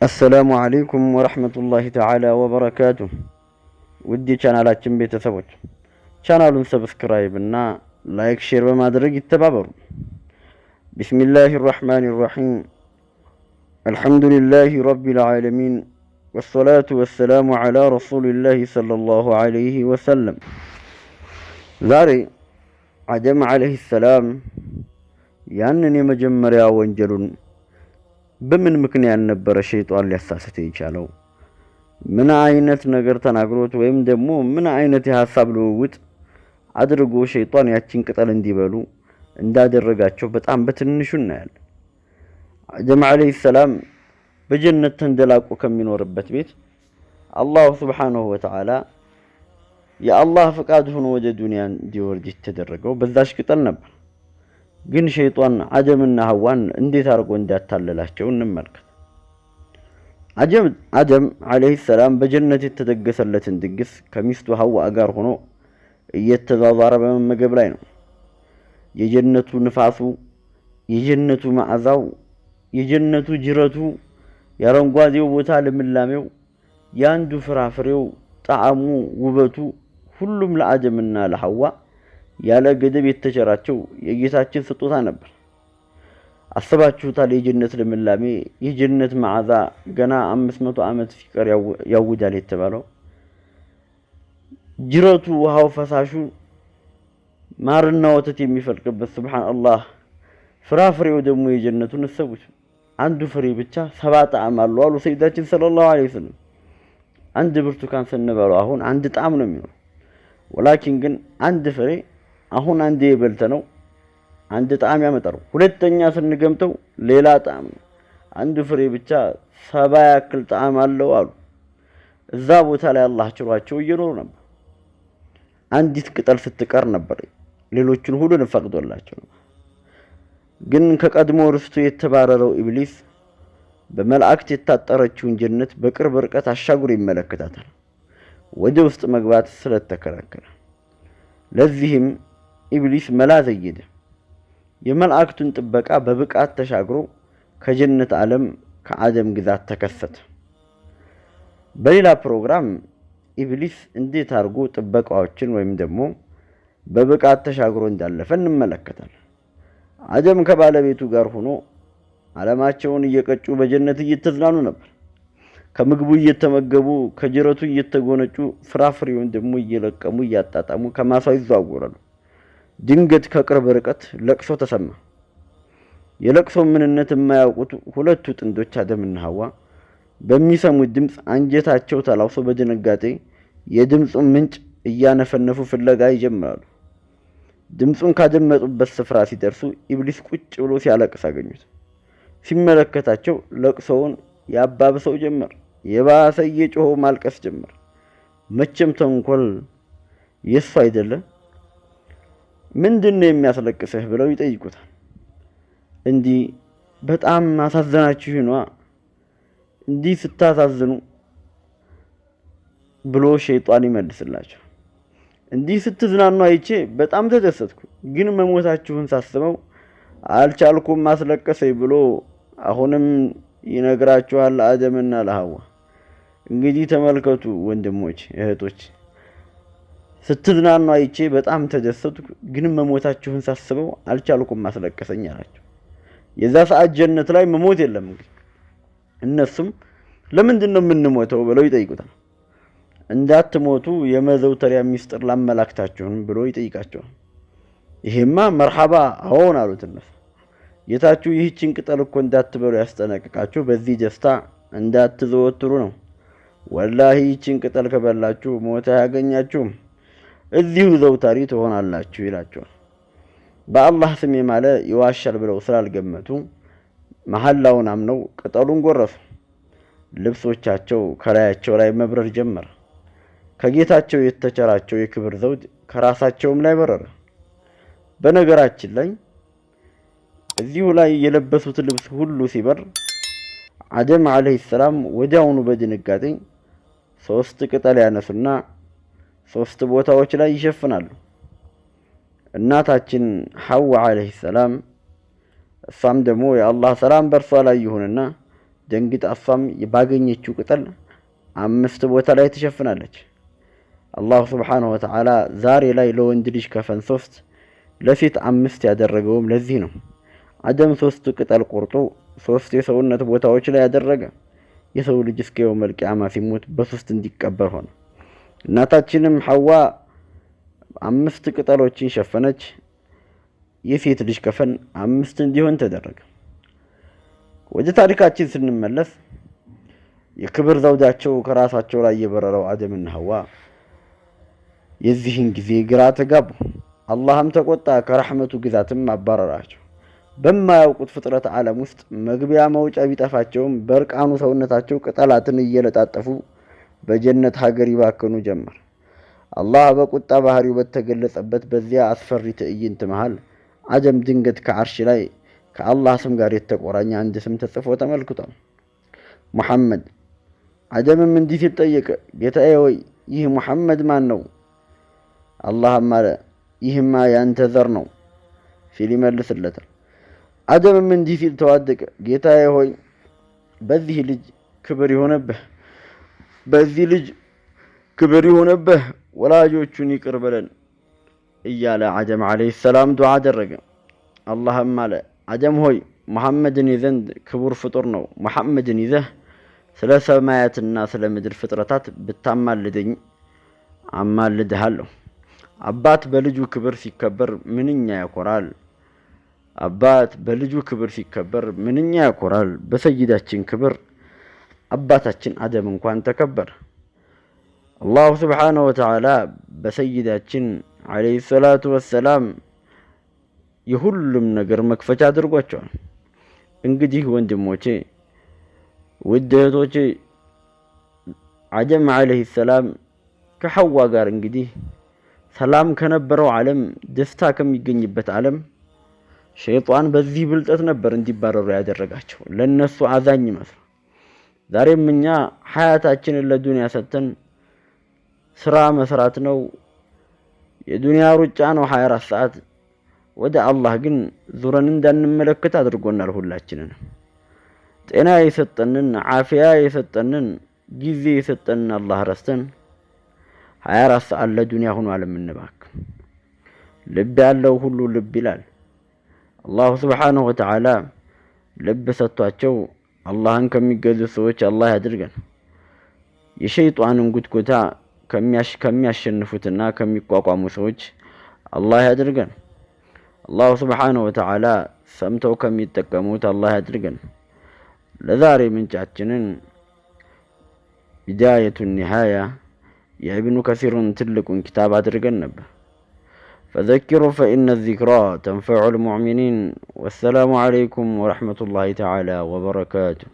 السلام عليكم ورحمة الله تعالى وبركاته። ውድ የቻናላችን ቤተሰቦች፣ ቻናሉን subscribe እና like፣ share በማድረግ ይተባበሩ። بسم الله الرحمن الرحيم። الحمد لله رب العالمين والصلاة والسلام على رسول الله صلى الله عليه وسلم። ዛሬ አደም عليه السلام ያንን የመጀመሪያ ወንጀሉን በምን ምክንያት ነበረ ሸይጣን ሊያሳስት የቻለው? ምን አይነት ነገር ተናግሮት ወይም ደግሞ ምን አይነት የሀሳብ ልውውጥ አድርጎ ሸይጣን ያችን ቅጠል እንዲበሉ እንዳደረጋቸው በጣም በትንሹ እናያለን። አደም عليه السلام በጀነት ተንደላቆ ከሚኖርበት ቤት الله سبحانه وتعالى የአላህ ፍቃድ ሆኖ ወደ ዱንያ እንዲወርድ የተደረገው በዛች ቅጠል ነበር። ግን ሸይጣን አደምና ሐዋን እንዴት አድርጎ እንዳታለላቸው እንመልከት። አደም عليه السلام በጀነት የተደገሰለትን ድግስ ከሚስቱ ሐዋ ጋር ሆኖ እየተዟዟረ በመመገብ ላይ ነው። የጀነቱ ንፋሱ፣ የጀነቱ መዓዛው፣ የጀነቱ ጅረቱ፣ የአረንጓዴው ቦታ ልምላሜው፣ የአንዱ ፍራፍሬው ጣዕሙ፣ ውበቱ ሁሉም ለአደምና ለሐዋ ያለ ገደብ የተቸራቸው የጌታችን ስጦታ ነበር። አስባችሁታል? የጀነት ልምላሜ፣ የጀነት መዓዛ ገና 500 ዓመት ሲቀር ያውዳል የተባለው ጅረቱ፣ ውሃው፣ ፈሳሹ ማርና ወተት የሚፈልቅበት سبحان الله። ፍራፍሬው ደግሞ የጀነቱን እሰቡት። አንዱ ፍሬ ብቻ 70 ጣዕም አለው አሉ ሰይዳችን صلى الله عليه وسلم። አንድ ብርቱካን ስንበላው አሁን አንድ ጣዕም ነው የሚኖረው። ولكن ግን አንድ ፍሬ አሁን አንዴ የበልተ ነው አንድ ጣዕም ያመጣል። ሁለተኛ ስንገምተው ሌላ ጣዕም ነው። አንዱ ፍሬ ብቻ 70 ያክል ጣዕም አለው አሉ። እዛ ቦታ ላይ አላህ ችሯቸው እየኖሩ ነበር። አንዲት ቅጠል ስትቀር ነበር ሌሎቹን ሁሉን ፈቅዶላቸው ነው። ግን ከቀድሞ ርስቱ የተባረረው ኢብሊስ በመላእክት የታጠረችውን ጀነት በቅርብ ርቀት አሻግሮ ይመለከታታል፣ ወደ ውስጥ መግባት ስለተከለከለ። ለዚህም ኢብሊስ መላ ዘየደ። የመላእክቱን ጥበቃ በብቃት ተሻግሮ ከጀነት ዓለም ከአደም ግዛት ተከሰተ። በሌላ ፕሮግራም ኢብሊስ እንዴት አድርጎ ጥበቃዎችን ወይም ደግሞ በብቃት ተሻግሮ እንዳለፈ እንመለከታለን። አደም ከባለቤቱ ጋር ሆኖ ዓለማቸውን እየቀጩ በጀነት እየተዝናኑ ነበር። ከምግቡ እየተመገቡ፣ ከጅረቱ እየተጎነጩ፣ ፍራፍሬውን ደግሞ እየለቀሙ እያጣጣሙ ከማሳው ይዘዋወራሉ። ድንገት ከቅርብ ርቀት ለቅሶ ተሰማ። የለቅሶ ምንነት የማያውቁት ሁለቱ ጥንዶች አደምና ሐዋ በሚሰሙት ድምፅ አንጀታቸው ተላውሶ በድንጋጤ የድምፁን ምንጭ እያነፈነፉ ፍለጋ ይጀምራሉ። ድምፁን ካደመጡበት ስፍራ ሲደርሱ ኢብሊስ ቁጭ ብሎ ሲያለቅስ አገኙት። ሲመለከታቸው ለቅሶውን ያባብሰው ጀመር። የባሰ እየጮኸ ማልቀስ ጀመር። መቼም ተንኮል የሱ አይደለም። ምንድን ነው የሚያስለቅስህ ብለው ይጠይቁታል። እንዲህ በጣም አሳዘናችሁ ነዋ፣ እንዲህ ስታሳዝኑ ብሎ ሸይጣን ይመልስላቸው። እንዲህ ስትዝናኑ አይቼ በጣም ተደሰትኩ፣ ግን መሞታችሁን ሳስበው አልቻልኩም፣ አስለቀሰኝ ብሎ አሁንም ይነግራችኋል ለአደምና ለሐዋ። እንግዲህ ተመልከቱ ወንድሞች እህቶች፣ ስትዝናኑ አይቼ በጣም ተደሰትኩ፣ ግን መሞታችሁን ሳስበው አልቻልኩም፣ አስለቀሰኝ አላቸው። የዛ ሰዓት ጀነት ላይ መሞት የለም። እንግዲህ እነሱም ለምንድን ነው የምንሞተው ብለው ይጠይቁታል። እንዳትሞቱ የመዘውተሪያ ሚስጥር ላመላክታችሁን ብሎ ይጠይቃቸዋል። ይሄማ مرحبا አዎን አሉት እነሱ። ጌታችሁ ይህችን ቅጠል እኮ እንዳትበሉ ያስጠነቅቃችሁ በዚህ ደስታ እንዳትዘወትሩ ነው። والله ይህችን ቅጠል ከበላችሁ ሞት አያገኛችሁም፣ እዚሁ ዘውታሪ ትሆናላችሁ ይላቸዋል። በአላህ ስም የማለ ይዋሻል ብለው ስላልገመቱ መሐላውን አምነው ቅጠሉን ጎረሱ። ልብሶቻቸው ከላያቸው ላይ መብረር ጀመረ። ከጌታቸው የተቸራቸው የክብር ዘውድ ከራሳቸውም ላይ በረረ። በነገራችን ላይ እዚሁ ላይ የለበሱት ልብስ ሁሉ ሲበር አደም عليه السلام ወዲያውኑ በድንጋጤ ሶስት ቅጠል ያነሱና ሶስት ቦታዎች ላይ ይሸፍናሉ። እናታችን ሐዋ عليه السلام እሷም ደግሞ የአላህ ሰላም በእርሷ ላይ ይሁንና ደንግጣ እሷም ባገኘችው ቅጠል 5 ቦታ ላይ ትሸፍናለች። አላሁ ሱብሓነሁ ወተዓላ ዛሬ ላይ ለወንድ ልጅ ከፈን 3 ለሴት 5 ያደረገውም ለዚህ ነው። አደም 3 ቅጠል ቆርጦ 3 የሰውነት ቦታዎች ላይ ያደረገ። የሰው ልጅ እስከ የውመል ቂያማ ሲሞት በ3 እንዲቀበር ሆነ። እናታችንም ሐዋ 5 ቅጠሎችን ሸፈነች። የሴት ልጅ ከፈን 5 እንዲሆን ተደረገ። ወደ ታሪካችን ስንመለስ የክብር ዘውዳቸው ከራሳቸው ላይ የበረረው አደምና ሐዋ የዚህን ጊዜ ግራ ተጋቡ። አላህም ተቆጣ፣ ከረሕመቱ ግዛትም አባረራቸው። በማያውቁት ፍጥረት ዓለም ውስጥ መግቢያ መውጫ ቢጠፋቸውም በእርቃኑ ሰውነታቸው ቅጠላትን እየለጣጠፉ በጀነት ሀገር ይባክኑ ጀመር። አላህ በቁጣ ባህሪው በተገለጸበት በዚያ አስፈሪ ትዕይንት መሃል አደም ድንገት ከዓርሽ ላይ ከአላህ ስም ጋር የተቆራኘ አንድ ስም ተጽፎ ተመልክቷል። ሙሐመድ። አደምም እንዲህ ሲል ጠየቀ፣ ጌታዬ ሆይ ይህ ሙሐመድ ማን ነው? አላህም አለ ይህማ ያንተ ዘር ነው ሲል ይመልስለታል። አደምም እንዲህ ሲል ተዋደቀ፣ ጌታዬ ሆይ በዚህ ልጅ ክብር ይሆነብህ፣ በዚህ ልጅ ክብር ይሆነብህ፣ ወላጆቹን ይቅር በለን እያለ አደም ዓለይሂ ሰላም ዱዓ አደረገ። አላህም አለ አደም ሆይ ሙሐመድን ዘንድ ክቡር ፍጡር ነው። ሙሐመድን ይዘህ ስለ ሰማያትና ስለ ምድር ፍጥረታት ብታማልደኝ አማልድሃለሁ። አባት በልጁ ክብር ሲከበር ምንኛ ያኮራል! አባት በልጁ ክብር ሲከበር ምንኛ ያኮራል! በሰይዳችን ክብር አባታችን አደም እንኳን ተከበረ። አላሁ ስብሓነሁ ወተዓላ በሰይዳችን ዓለይሂ ሰላቱ ወሰላም የሁሉም ነገር መክፈቻ አድርጓቸዋል። እንግዲህ ወንድሞቼ፣ ውድ እህቶቼ አደም ዓለይሂ ሰላም ከሐዋ ጋር እንግዲህ ሰላም ከነበረው ዓለም፣ ደስታ ከሚገኝበት ዓለም ሸይጣን በዚህ ብልጠት ነበር እንዲባረሩ ያደረጋቸው፣ ለነሱ አዛኝ መስሎ። ዛሬም እኛ ሐያታችንን ለዱንያ ሰጥተን ስራ መስራት ነው፣ የዱንያ ሩጫ ነው 24 ሰዓት። ወደ አላህ ግን ዙረን እንዳንመለከት አድርጎናል ሁላችንን። ጤና የሰጠንን፣ ዓፊያ የሰጠንን፣ ጊዜ የሰጠንን አላህ ረስተን 24 ሰዓት ለዱንያ ሆኗል የምንባክ። ልብ ያለው ሁሉ ልብ ይላል። አላሁ ስብሓነሁ ወተዓላ ልብ ሰጥቷቸው አላህን ከሚገዙ ሰዎች አላህ ያድርገን። የሸይጣንን ጉትጎታ ከሚያሸንፉትና ከሚቋቋሙ ሰዎች አላህ ያድርገን። አላሁ ስብሓነሁ ወተዓላ ሰምተው ከሚጠቀሙት አላህ ያድርገን። ለዛሬ ምንጫችንን ቢዳየቱ ኒሃያ የኢብኑ ከሲሩን ትልቁን ኪታብ አድርገን ነበር። ፈዘኪሩ ፈኢነ ዚክራ ተንፈዑል ሙእሚኒን። ወሰላሙ ዓለይኩም ወረሕመቱላሂ ተዓላ ወበረካቱሁ።